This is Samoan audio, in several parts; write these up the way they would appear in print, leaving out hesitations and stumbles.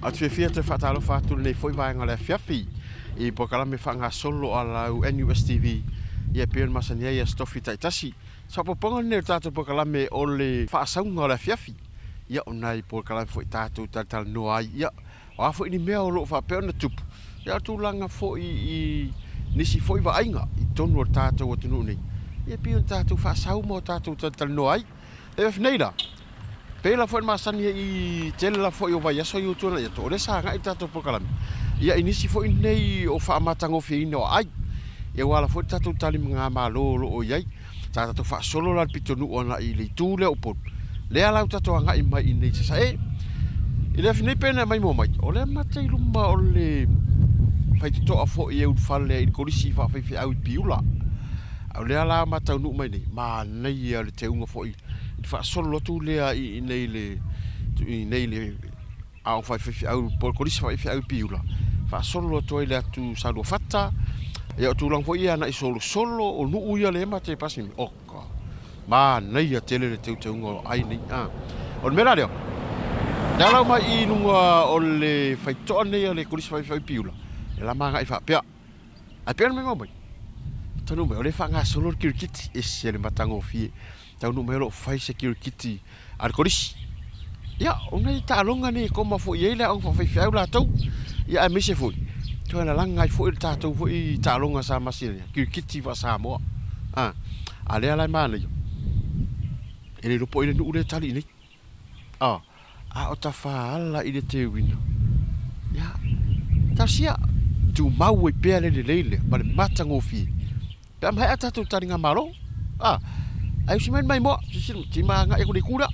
Ou te fiafia e toe faatalofa atu i lenei foi vaega o le afiafi i polokalame faagasolo a lau NUSTV ia e pei ona masani ai Aso Tofi taitasi. O se faaopoopoga lenei o le tatou polokalame o le faasauga o le afiafi. Ia o nai polokalame foi tatou talatalanoa ai. Ia o a foi ni mea o lo o faapea ona tupu, ia o tulaga foi i nisi foi vaaiga i totonu o le tatou atunuu nei, ia e pei ona tatou faasau ma o tatou talatalanoa ai. E afi nei la, pei la foi ona masani ai i tele lava foi o vaiaso ia ua tuanai atu, o lea sa agai le tatou polokalame ia i nisi foi nei o faamatagofieina o aai, ia ua ala foi le tatou taligamalo o lo o i ai. Sa tatou faasolo la i le pitonuu agai i le itu lea o Upolu, lea la ua tatou agai mai i inei i Sasae. I le afi nei pei ona e maimoa mai, o lea matou i luma o le faitotoa foi e ulufale i le Kolisi Faafaifeau i Piula. A o lea la ma taunuu mai nei, manaia le teuga foi i le faasolo atu lea i inei i le i inei i le aoga faafaifeau po o le Kolisi Faafaifeau i Piula, faasolo atu ai i le atu Saluafata, ia o tulaga foi ia agai Solosolo, o nuu ia lea ma te pasi, oka, manaia tele le teuteuga o aai nei. A o le mea la lea, le ala mai i luga o le faitotoa lenei a le Kolisi Faafaifeau i Piula, e lama agai faapea. Ae pei ona maimoa mai, taunuu mai o lea e faagasolo le kirikiti, ese le matagofie. Taunuu mai o lo o fai se kirikiti a le kolisi. Ia, o nai taaloga nei e koma foi i ai le aoga faafaifeau latou, ia aemaise foi, toe lalaga ai foi le tatou foi taaloga sa masina, kirikiti faa-Samoa. A, a lea la e manaia, e le iloa po o ai le nuu lea e tali i inei. A, a o tafaala i le teuina, ia, talosia, tumau ai pea le lelei lea ma le matagofie pe a maea tatou taligamalo. A, ae usi mai le maimoa, silasila mai, tima agai atu i le itu lea.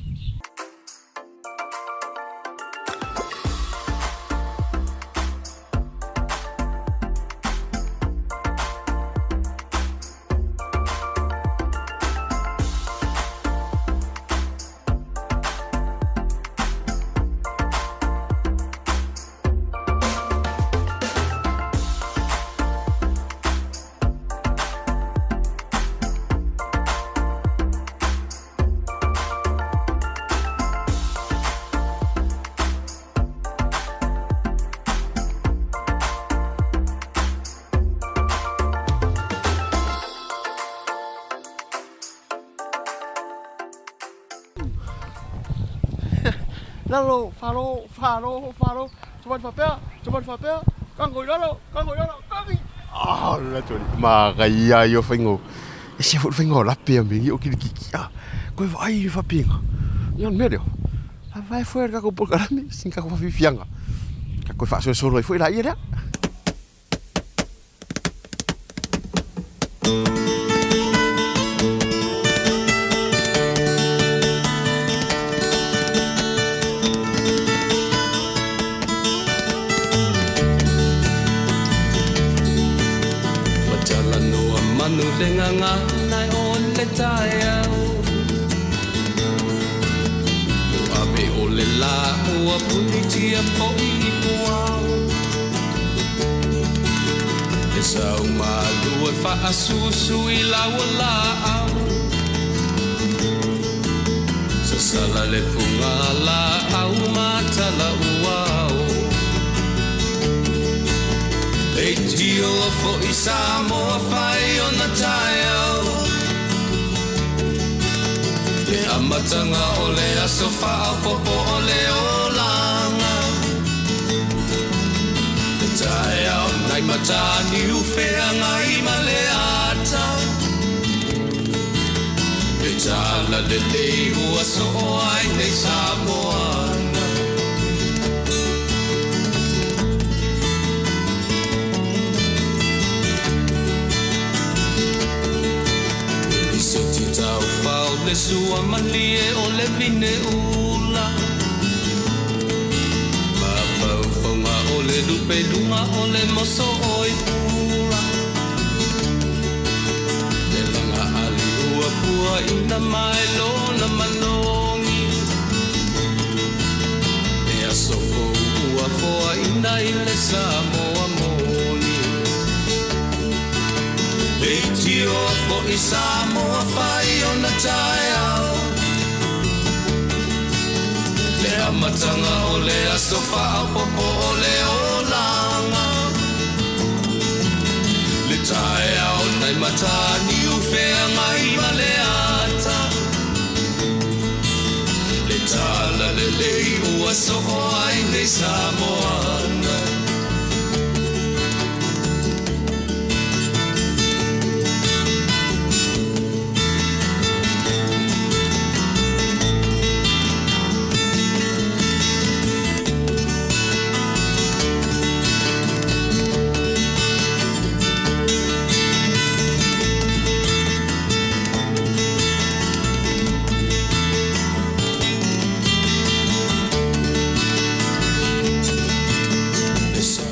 Lalo, falo, falo, falo, tumani faapea, tumani faapea, kago i lalo, kago i lalo, kagi! Ah, la toli. Manaia ia o faiga o, ese foi le faiga o lape a mea nei o kilikiki. Ah, koe vaai i le faapiega. Ia o le mea lea, faavae foi le tatou polokalame, sina tatou faafiafiaga. Ka toe faasolosolo ai foi laia lea. Ua talanoa manu le gagana o le taeao Ua ave o le lā ua punitia foi i puao E sau malu e faasusu i lau laau Sasala le puga laau matala uao Leitio foi Samoa fai ona taeao Le amataga o le aso faaopoopo o le olaga Le taeao nai Mataniu feagai ma le ata Le talalelei ua soo ai nei Samoana Lisiti taufao le sua malie o le vine ula Mafaufauga o le lupe luga o le moso oi pula Le laga ali ua puaina mai lona malogi Le aso fou ua foaina i le Samoa moni Leitioa foi Samoa fai ona taeao Le Amataga o le aso faaopopo o le olaga. Le taeao nai Mataniu Feagai ma le ata. Le tala lelei ua soo ai nei Samoana. Le sao.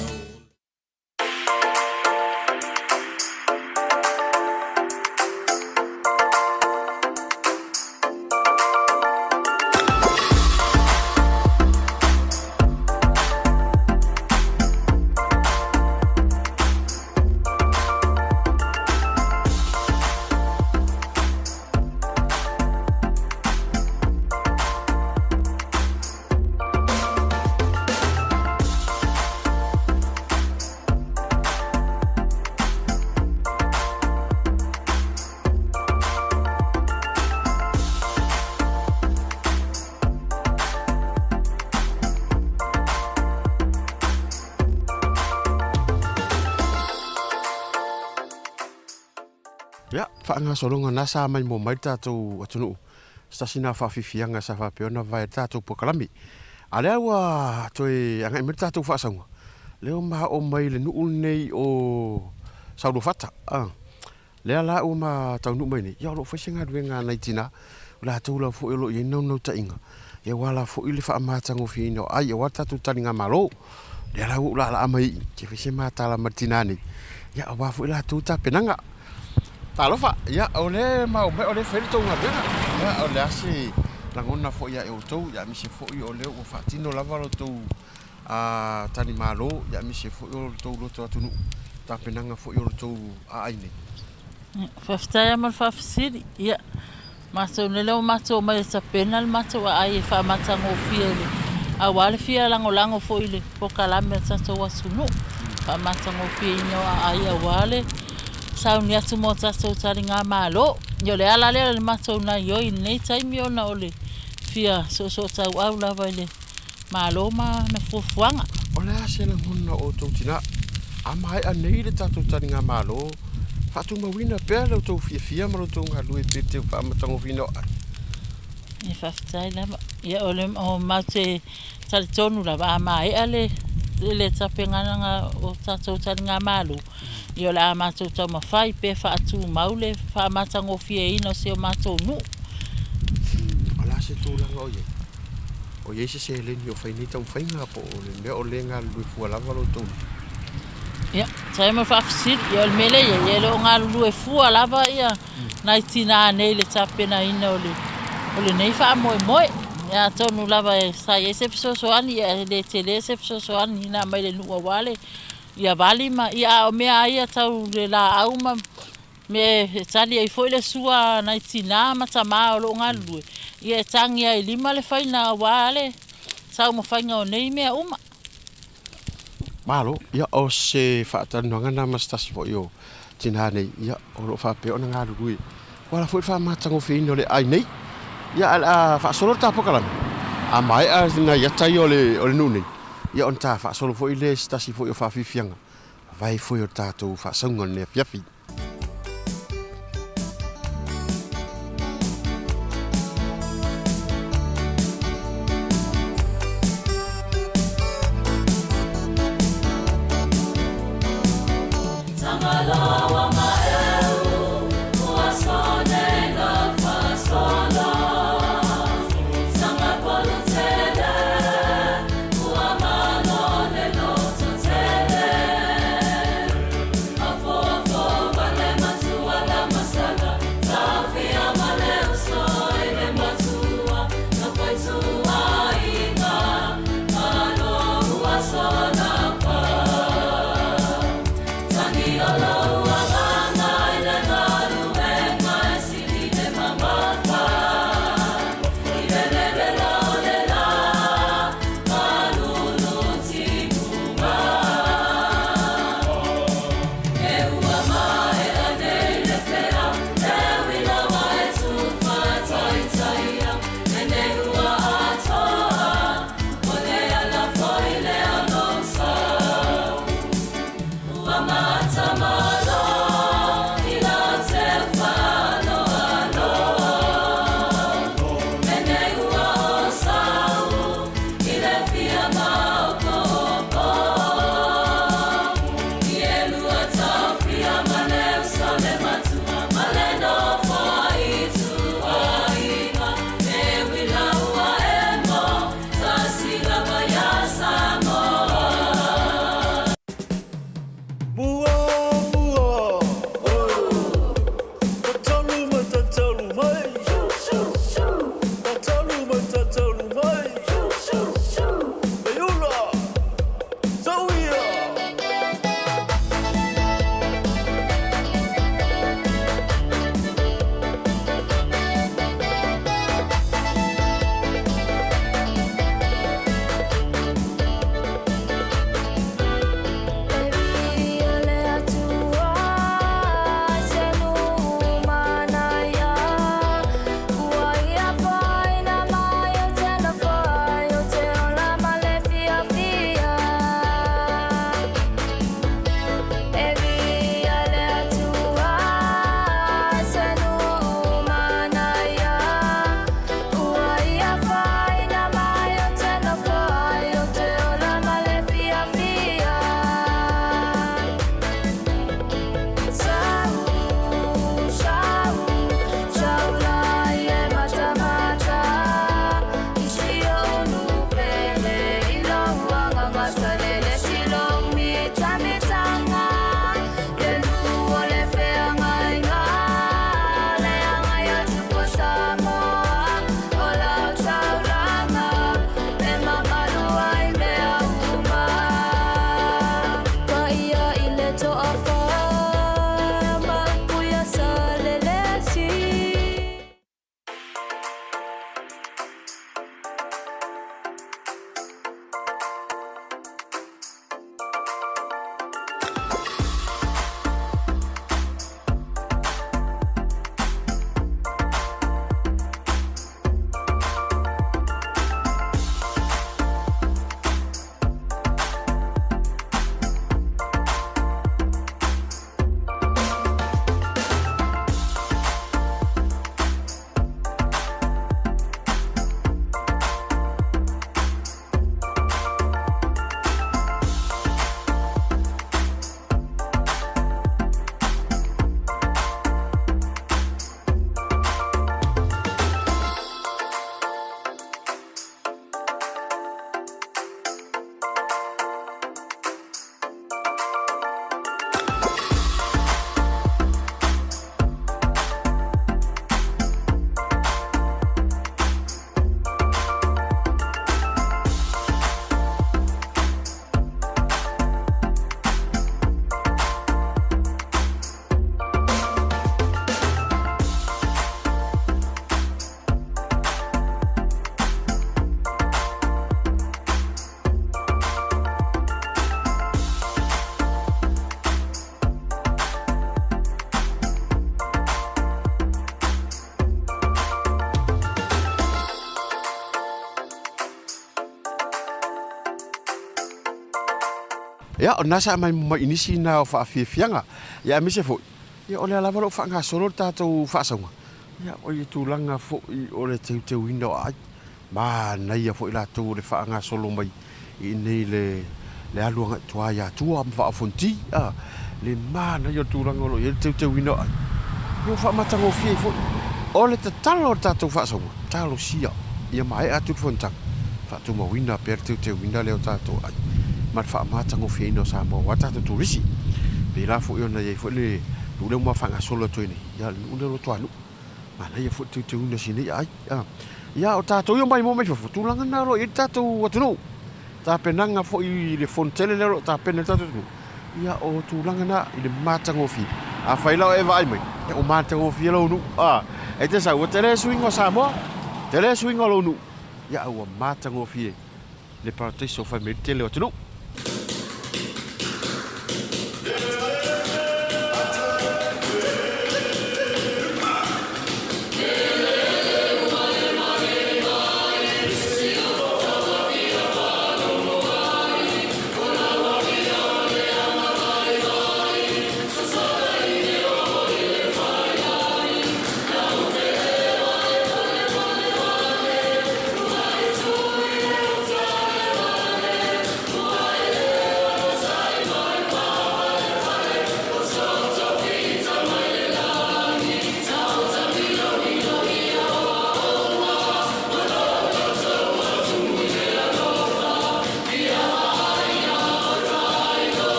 Ia, faagasologa na sa mai mo mai le tatou atunuu, se tasi na faafiafiaga sa faapea ona vae le tatou polokalame. A lea ua toe agai mai le tatou faasauga, lea ua maoo mai le nuu lenei o Sauluafata. Lea la ua ma taunuu mai nei, ia o loo fai se galuega a nai tinā, o latou lava foi o loo i ai naunautaiga, ia aua la foi le faamatagofieina o ai aua le tatou taligamalo. Lea la ua ou laalaa mai i, se fai se matala ma le tinā nei, ia aua foi latou tapenaga. Talofa, ia o le mau mai o le fai le tou galuega. Ia o le a se lagona foi ia e outou, ia aemaise foi o lea ua faatino lava lo tou talimalo, ia aemaise foi o le tou loto atunuu, tapenaga foi o le tou aai nei. Faafetai lava mo le faafesili. Ia, matou nei lea ua matou omai e tapena le matou aai e faamatagofie i le aua le fia lagolago foi i le polokalame a le tatou atunuu. Faamatagofieina o aai aua le sauni atu mo tatou taligamalo. Ia o le ala lea o le matou naioi i lenei taimi ona o le fia soosootauau lava i le Malo ma ana fuafuaga. O le a se lagona o outou tinā? A maea nei le tatou taligamalo, faatumauina pea lo outou fiafia ma lo outou galue pe te faamatagofieina o aai? Ia faafetai lava. Ia o le o matou te talitonu lava a maea le le tapenaga o tatou taligamalo, ia o le a matou taumafai pea faatumau le faamatagofieina o si o matou nuu. O le a se tulaga o i ai? O i ai se seleni o fai nei taumafaiga po o le mea o le galulue fua lava lo outou nuu? Ia, tusa ai ma le faafesili, ia o le mea lea e i ai, e le o galulue fua lava ia nai tinā nei i le tapenaina o le o lenei faamoemoe. Ia atonu lava e sa i ai se fesoasoani, ia e le tele se fesoasoani na aumai le nuu aua le ia vali ma ia a o mea lava ia tau le laau ma mea e tali ai foi le sua a nai tinā ma tamā o lo o galulue, ia e tagi lava i lima le faiga aua le taumafaiga o nei mea uma. Malo, ia o se faatalanoaga lena ma se tasi foi o tinā nei, ia o lo o faapea ona galulue. Ua ala foi le faamatagofieina o le aai nei. Ia ae o le a faasolo le ta polokalame, a maea nai ata ia o le nuu nei, ia ona ta faasolo foi lea i se tasi foi o faafiafiaga vae foi o le tatou faasauga o lenei afiafi. Ia, o lena sa aumai mai i nisi na o faafiafiaga, ia aemaise foi, ia o lea lava o lo o faagasolo le tatou faasauga, ia o le tulaga foi o le teuteuina o aai. Manaia foi latou o le faagasolo mai i inei le le alu agai tua i Atua ma Vaa o Fonoti, a, le manaia o le tulaga o lo o i ai le teuteuina o aai, ia ua faamatagofie ai foi. O le tatalo o le tatou faasauga, talosia ia maea atu le fonotaga, faatumauina pea le teuteuina lea o tatou aai ma le faamatagofieina o Samoa aua tatou turisi. Pēlā foi ona i ai foi le nuu lea ua faagasolo atu ai nei, ia le nuu lea o Rotoanuu. Manaia foi le teuteuina o si nei aai. Ia, o tatou ia maimoa mai fafo, tulaga na o lo o i ai le tatou atunuu. Tapenaga foi i le fono tele lea o lo o tapena e le tatou atunuu, ia o tulaga na i le matagofie. Afai la o e vaai mai, ia ua matagofie lou nuu. E te sau, ua tele suiga o Samoa, tele suiga o lou nuu, ia a ua matagofie le parataiso fai mai le tele o atunuu.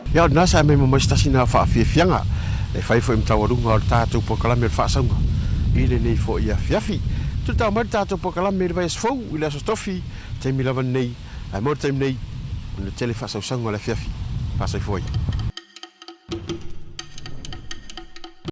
Ia, o lena sa e maima mai se tasi na faafiafiaga e fai foi ma taualuga o le tatou polokalame o le faasauga i lenei foi afiafi. Tulitao mai le tatou polokalame i le vaiaso fou i le Aso Tofi, taimi lava lenei, ae mo le taimi nei, o le tele faasausauga o le afiafi. Faasoifua ia.